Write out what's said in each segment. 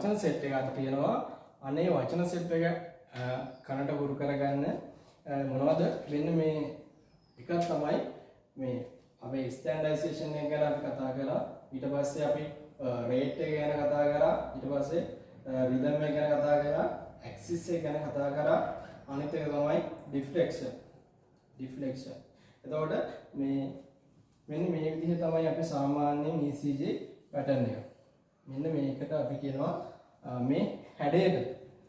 වචන සෙට් එකක් තියෙනවා. අනේ වචන සෙට් එක කනට හුරු කරගන්න. මොනවද? මෙන්න මේ එකක් තමයි මේ අපේ ස්ටෑන්ඩඩයිසේෂන් එක ගැන අපි කතා කරා. ඊට පස්සේ අපි රේට් එක ගැන කතා කරා. ඊට පස්සේ රිද්ම් එක ගැන කතා කරා. ඇක්සිස් එක ගැන කතා කරා. අනිත් එක තමයි ඩිෆ්ලෙක්ෂන්. ඩිෆ්ලෙක්ෂන්. එතකොට මේ මෙන්න මේ විදිහ තමයි අපි සාමාන්‍යයෙන් ECG pattern එක. මෙන්න මේකට අපි කියනවා මේ හැඩයට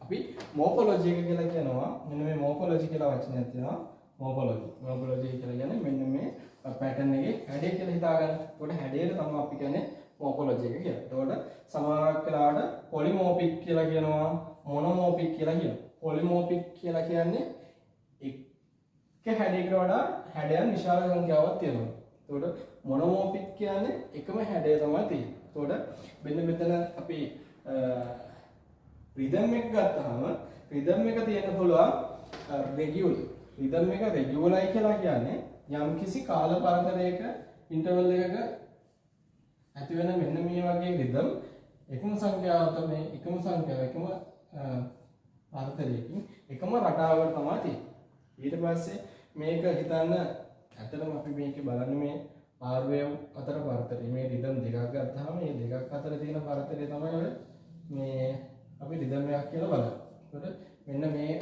අපි මෝෆොලොජි එක කියලා කියනවා. මෙන්න මේ මෝෆොලොජි කියලා වචනයක් තියෙනවා. මෝෆොලොජි. මෝෆොලොජි කියලා කියන්නේ මෙන්න මේ පැටර්න් එකේ හැඩය කියලා හිතා ගන්න. එතකොට හැඩයට තමයි අපි කියන්නේ මෝෆොලොජි එක කියලා. එතකොට සමහරක් වෙලාවට පොලිමෝෆික් කියලා කියනවා, මොනෝමෝෆික් කියලා කියනවා. පොලිමෝෆික් කියලා කියන්නේ එක හැඩයකට වඩා හැඩයන් විශාල සංඛ්‍යාවක් තියෙනවා. එතකොට මොනෝමෝෆික් කියන්නේ එකම හැඩය තමයි තියෙන්නේ. එතකොට මෙන්න මෙතන අපි රිද්ම් එක ගත්තාම රිද්ම් එක තියෙන්න පුළුවන් රෙගියුලර්. රිද්ම් එක රෙගියුලර්යි කියලා කියන්නේ යම්කිසි කාල පරතරයක ඉන්ටර්වල් එකක ඇති වෙන මෙන්න මේ වගේ රිද්ම් එකම සංඛ්‍යාව තමයි, එකම සංඛ්‍යාව එකම පරතරයකින් එකම රටාවකට තමයි තියෙන්නේ. ඊට පස්සේ මේක හිතන්න ඇත්තටම අපි මේකේ බලන්නේ මේ R wave අතර පරතරය. මේ රිද්ම් දෙකක් ගත්තාම මේ දෙකක් අතර තියෙන පරතරය තමයි ඔය මේ අපි රිද්ම් එකක් කියලා බලන්නේ. එතකොට මෙන්න මේ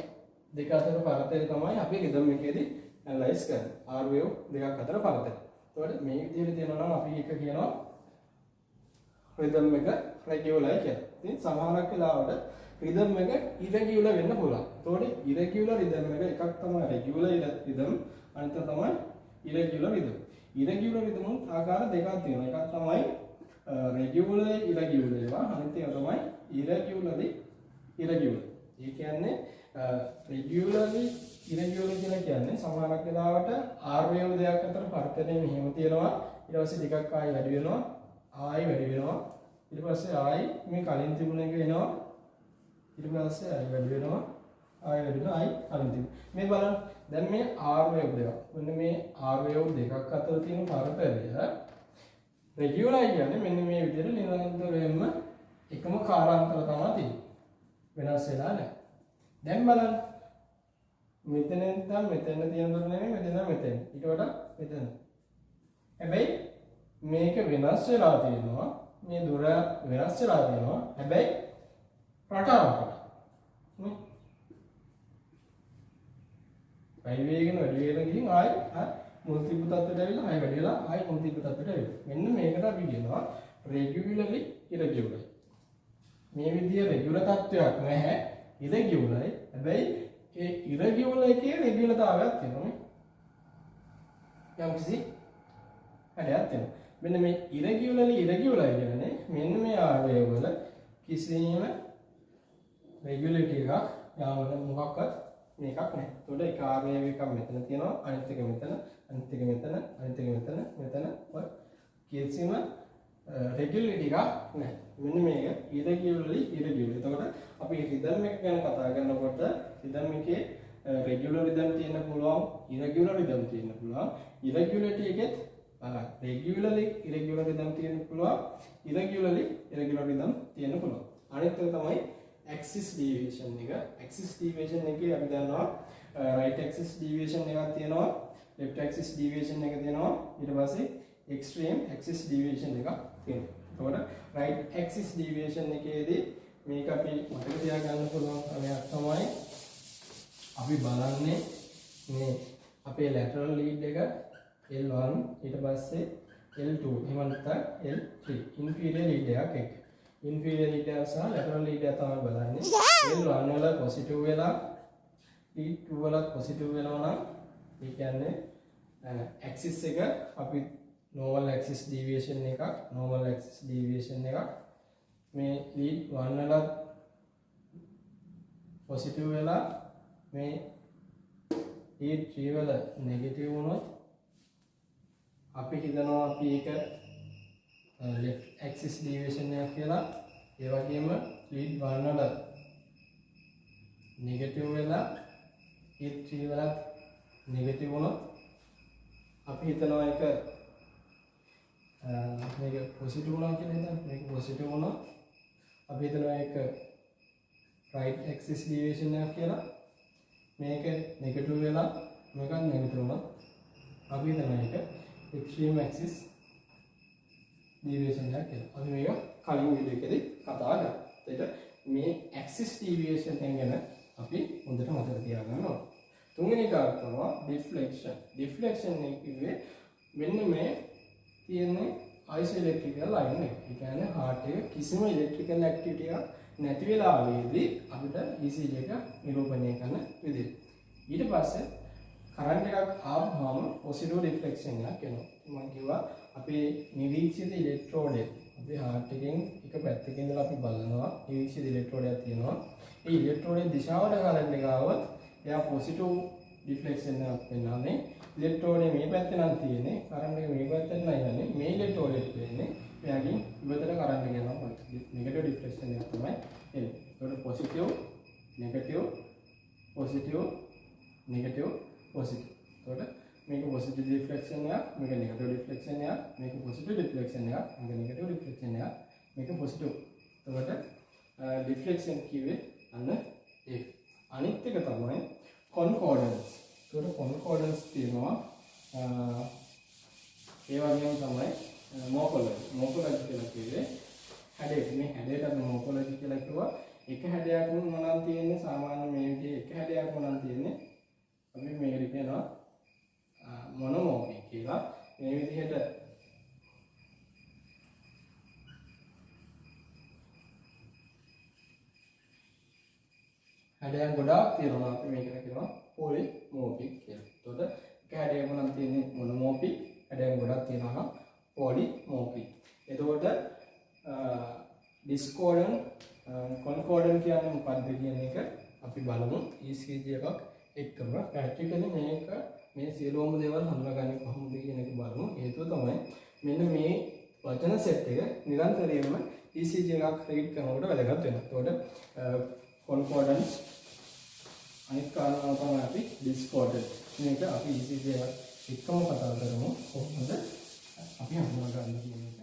දෙක අතර පරතරය තමයි අපි රිද්ම් එකේදී ඇනලයිස් කරන්නේ. R wave දෙකක් අතර පරතරය. එතකොට මේ විදිහට තියෙනවා නම් අපි එක කියනවා රිද්ම් එක රෙගියුලර් කියලා. ඉතින් සමහරක් වෙලාවට රිද්ම් එක ඉරෙගියුලර් වෙන්න පුළුවන්. එතකොට ඉරෙගියුලර් රිද්ම් එක එකක් තමයි රෙගියුලර් රිද්ම්, අනිත් එක තමයි ඉරෙගියුලර් රිද්ම්. ඉරෙගියුලර් රිද්ම් උත් ආකාර දෙකක් තියෙනවා. එකක් තමයි රෙගියුලර් ඉරෙගියුලර් ඒවා, අනිත් එක තමයි ඉරෙගියුලර්ලි ඉරෙගියුලර්. ඒ කියන්නේ රෙගියුලර්ලි ඉරෙගියුලර් කියලා කියන්නේ සමහරක් වෙලාවට R wave දෙකක් අතර පරතරය මෙහෙම තියෙනවා. ඊට පස්සේ ටිකක් ආයි වැඩි වෙනවා, ආයි වැඩි වෙනවා. ඊට පස්සේ ආයි මේ කලින් තිබුණ එක එනවා. ඊට පස්සේ ආයි වැඩි වෙනවා, ආයි වැඩි වෙනවා, ආයි කලින් තිබුණ. මේ බලන්න දැන් මේ R wave දෙකක්. මෙන්න මේ R wave දෙකක් අතර තියෙන පරතරය රෙගියුලර් කියන්නේ මෙන්න මේ විදිහට නිරන්තරයෙන්ම එකම කාලාන්තර තමයි තියෙන්නේ. වෙනස් වෙලා නැහැ. දැන් බලන්න මෙතන ඉඳන් මෙතන තියෙන දුර නෙමෙයි, මෙතන ඉඳන් මෙතන. ඊට වඩා මෙතන. හැබැයි මේක වෙනස් වෙලා තියෙනවා. මේ දුර වෙනස් වෙලා තියෙනවා. හැබැයි රටාවකට. නේ? වැඩි වේගෙන වැඩි වේගෙන ගිහින් ආයි මුල් තිබ්බ තත්ත්වයට ඇවිල්ලා ආයි වැඩි වෙලා ආයි මුල් තිබ්බ තත්ත්වයට ඇවිල්ලා. මෙන්න මේකට අපි කියනවා රෙගියුලර්ලි ඉරෙගියුලර්. මේ විදිය රෙගියුලර් තත්ත්වයක් නැහැ, ඉරෙගියුලර්යි. හැබැයි ඒ ඉරෙගියුලර් එකේ රෙගියුලර්තාවයක් තියෙනවා නේ. යම්කිසි හැඩයක් තියෙනවා. මෙන්න මේ ඉරෙගියුලර්ලි ඉරෙගියුලර් කියන්නේ මෙන්න මේ ආරය වල කිසිම රෙගියුලරිටි එකක් යාවන මොකක්වත් මේකක් නැහැ. එතකොට එක ආරය එකක් මෙතන තියෙනවා, අනිත් එක මෙතන, අනිත් එක මෙතන, අනිත් එක මෙතන, මෙතන ඔය කිසිම රෙගියුලරිටි එකක් නැහැ. මෙන්න මේක ඉරෙගියුලර්ලි ඉරෙගියුලර්. එතකොට අපි රිද්ම් එක ගැන කතා කරනකොට රිද්ම් එකේ රෙගියුලර් රිද්ම් තියෙන්න පුළුවන්, ඉරෙගියුලර් රිද්ම් තියෙන්න පුළුවන්. ඉරෙගියුලරිටි එකෙත් රෙගියුලර්ලි ඉරෙගියුලර් රිද්ම් තියෙන්න පුළුවන්, ඉරෙගියුලර්ලි ඉරෙගියුලර් රිද්ම් තියෙන්න පුළුවන්. අනිත් එක තමයි ඇක්සිස් ඩීවියේෂන් එක. ඇක්සිස් ඩීවියේෂන් එකේ අපි දන්නවා රයිට් ඇක්සිස් ඩීවියේෂන් එකක් තියෙනවා, ලෙෆ්ට් ඇක්සිස් ඩීවියේෂන් එක තියෙනවා, ඊට පස්සේ එක්ස්ට්‍රීම් ඇක්සිස් ඩීවියේෂන් එකක් තියෙනවා. එතකොට රයිට් ඇක්සිස් ඩීවියේෂන් එකේදී මේක අපි මතක තියාගන්න පුළුවන් ක්‍රමයක් තමයි අපි බලන්නේ මේ අපේ ලැටරල් ලීඩ් එක L1 ඊට පස්සේ L2 එහෙම නැත්නම් L3 ඉන්ෆීරියර් ලීඩ් එකක් එක්ක. ඉන්ෆීරියර් ලීඩ් එක සහ ලැටරල් ලීඩ් එක තමයි බලන්නේ. L1 වල පොසිටිව් වෙලා ලීඩ් 2 වලත් පොසිටිව් වෙනවා නම් ඒ කියන්නේ ඇක්සිස් එක අපි නෝමල් ඇක්සිස් ඩීවියේෂන් එකක්, නෝමල් ඇක්සිස් ඩීවියේෂන් එකක්. මේ ලීඩ් 1 වලත් පොසිටිව් වෙලා මේ ලීඩ් 3 වල නෙගටිව් වුණොත් අපි හිතනවා අපි ඒක ලෙෆ්ට් ඇක්සිස් ඩීවියේෂන් එකක් කියලා. ඒ වගේම ලීඩ් 1 වල නෙගටිව් වෙලා ලීඩ් 3 වලත් නෙගටිව් වුණොත් අපි හිතනවා ඒක මේක පොසිටිව් වුණා කියලා හිතන්න. මේක පොසිටිව් වුණොත් අපි හිතනවා ඒක රයිට් ඇක්සිස් ඩීවියේෂන් එකක් කියලා. මේක නෙගටිව් වෙලා මේකත් නෙගටිව් වුණොත් අපි හිතනවා ඒක එක්ස්ට්‍රීම් ඇක්සිස් ඩීවියේෂන් එකක් කියලා. අපි මේක කලින් වීඩියෝ එකේදී කතා කරා. එතකොට මේ ඇක්සිස් ඩීවියේෂන් එක ගැන අපි හොඳට මතක තියාගන්න ඕනේ. තුන්වෙනි එක තමයි ඩිෆ්ලෙක්ෂන්. ඩිෆ්ලෙක්ෂන් එක කිව්වේ මෙන්න මේ තියෙන අයිසෝ ඉලෙක්ට්‍රිකල් ලයින් එක. ඒ කියන්නේ හાર્ට් එක කිසිම ඉලෙක්ට්‍රිකල් ඇක්ටිවිටි එකක් නැති වෙලාවෙදී අපිට ECG එක නිරූපණය කරන විදිය. ඊට පස්සේ කරන්ට් එකක් ආවම පොසිටිව් ඩිෆ්ලෙක්ෂන් එකක් එනවා. මම කිව්වා අපේ නිරීක්ෂිත ඉලෙක්ට්‍රෝඩය අපේ හાર્ට් එකෙන් එක පැත්තකින් ඉඳලා අපි බලනවා නිරීක්ෂිත ඉලෙක්ට්‍රෝඩයක් තියෙනවා. ඒ ඉලෙක්ට්‍රෝඩයේ දිශාවට කරන්ට් එක ආවොත් එයා පොසිටිව් ඩිෆ්ලෙක්ෂන් එකක් වෙනවානේ. ඉලෙක්ට්‍රෝඩය මේ පැත්තේ නම් තියෙන්නේ, කරන්ට් එක මේ පැත්තට නම් යන්නේ. මේ ඉලෙක්ට්‍රෝඩයට වෙන්නේ මෙයාගෙන් ඉවතට කරන්ට් එක යනවා. නෙගටිව් ඩිෆ්ලෙක්ෂන් එකක් තමයි එන්නේ. ඒකට positive, negative, positive, negative, positive. එතකොට මේක පොසිටිව් ඩිෆ්ලෙක්ෂන් එකක්, මේක නෙගටිව් ඩිෆ්ලෙක්ෂන් එකක්, මේක පොසිටිව් ඩිෆ්ලෙක්ෂන් එකක්, මේක නෙගටිව් ඩිෆ්ලෙක්ෂන් එකක්, මේක පොසිටිව්. එතකොට ඩිෆ්ලෙක්ෂන් කිව්වේ අන්න ඒක. අනිත් එක තමයි කොන්කෝඩන්ස්. එතකොට කොන්කෝඩන්ස් තියෙනවා. ඒ වගේම තමයි මෝෆොලොජි. මෝෆොලොජි කියලා කිව්වේ හැඩය. මේ හැඩයට අපි මෝෆොලොජි කියලා කිව්වා. එක හැඩයක්ම මොනවාද තියෙන්නේ? සාමාන්‍ය මේ විදිහේ එක හැඩයක් මොනවාද තියෙන්නේ? අපි මේකට කියනවා මොනෝමෝෆික් කියලා. මේ විදිහට හැඩයන් ගොඩාක් තියෙනවා. අපි මේකට කියනවා පොලිමෝෆික් කියලා. එතකොට එක හැඩයක් නම් තියෙන්නේ මොනෝමෝෆික්, හැඩයන් ගොඩක් තියෙනවා නම් පොලිමෝෆික්. එතකොට ඩිස්කෝඩන් කොන්කෝඩන් කියන්නේ මොකක්ද කියන එක අපි බලමු ECG එකක් එක්කම. ප්‍රැක්ටිකලි මේක මේ සියලුම දේවල් හඳුනාගන්නේ කොහොමද කියන එක බලමු. හේතුව තමයි මෙන්න මේ වචන සෙට් එක නිරන්තරයෙන්ම ECG එකක් රීඩ් කරනකොට වැදගත් වෙනවා. එතකොට කොන්කෝඩන්ස් අනිත් කාරණාව තමයි අපි ඩිස්කෝඩන්. මේක අපි ECG එකක් එක්කම කතා කරමු කොහොමද අපි හඳුනාගන්නේ කියන එක.